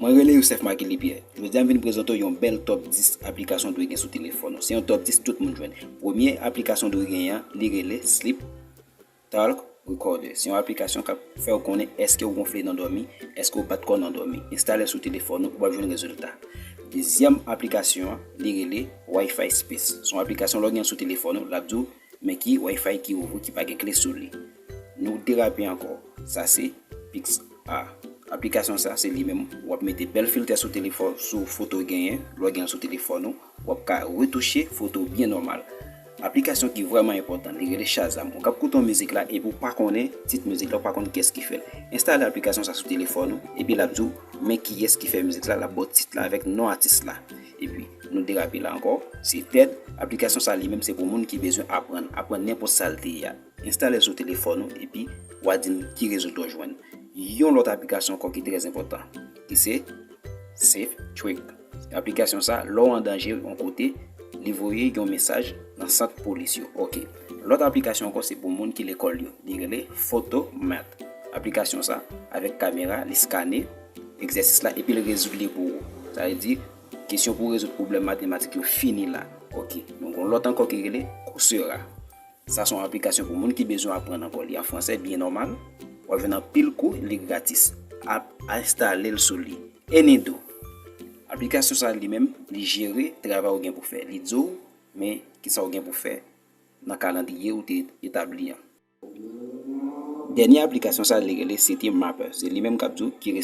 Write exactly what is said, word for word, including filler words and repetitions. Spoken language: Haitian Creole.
Mwen rele Youssef Marquely Pierre. Jodi a m vin prezante w yon bèl top dis aplikasyon w dwe gen sou telefòn ou. Se yon top dis tout moun jwenn. Premye aplikasyon w dwe genyen an, li rele Sleep Talk Recorder. Se yon aplikasyon k ap fè w konnen èske w gonfle nan dòmi, èske w bat kò nan dòmi. Enstale l sou telefòn ou, w ap jwenn rezilta. Dezyèm aplikasyon an, li rele Wi-Fi Space. Se yon aplikasyon lè w gen l sou telefòn ou, l ap di w men ki Wi-Fi ki ouvri ki pa gen kle sou li. Nou derape ankò. Sa se Pix A. Aplikasyon sa se li menm, w ap mete bèl filtè sou telefòn, sou foto w genyen, lè w gen l sou telefòn ou, w ap ka retouche foto w byen nòmal. Aplikasyon ki vrèman enpòtan, li rele Shazam. Ou k ap koute yon mizik la epi w pa konnen tit mizik la, ou pa konn kiyès ki fè l. Enstale aplikasyon sa sou telefòn ou, epi l ap di w men kiyès ki fè mizik la, l ap ba w tit la avèk non atis la. Epi, nou derape la ankò, se Ted. Aplikasyon sa li menm se pou moun ki bezwen aprann, aprann nenpòt sa l te ye a. Enstale l sou telefòn ou epi w a di m ki rezilta w jwenn. Yon lòt aplikasyon ankò ki trè enpòtan, ki se Safe Track. Aplikasyon sa, lè w an danje yon kote, li voye yon mesaj nan sant polis yo. Oke. Lòt aplikasyon ankò se pou moun ki lekòl yo. Li rele Photomath. Aplikasyon sa, avèk kamera, li skane egzèsis la epi l rezoud li pou ou. Sa vle di, kesyon pou rezoud pwoblèm matematik yo fini la. Oke. Nou gen yon lòt ankò ki rele Coursera. Sa se yon aplikasyon pou moun ki bezwen aprann ankò. Li an fransè, byen nòmal. W ap jwenn anpil kou, li gratis. Ap enstale l sou li. Enido. Aplikasyon sa li menm, li jere travay ou gen pou fè. Li di w men kisa w gen pou fè nan kalandriye ou te etabli an. Dènye aplikasyon sa li rele City Mapper. Se li menm k ap di w ki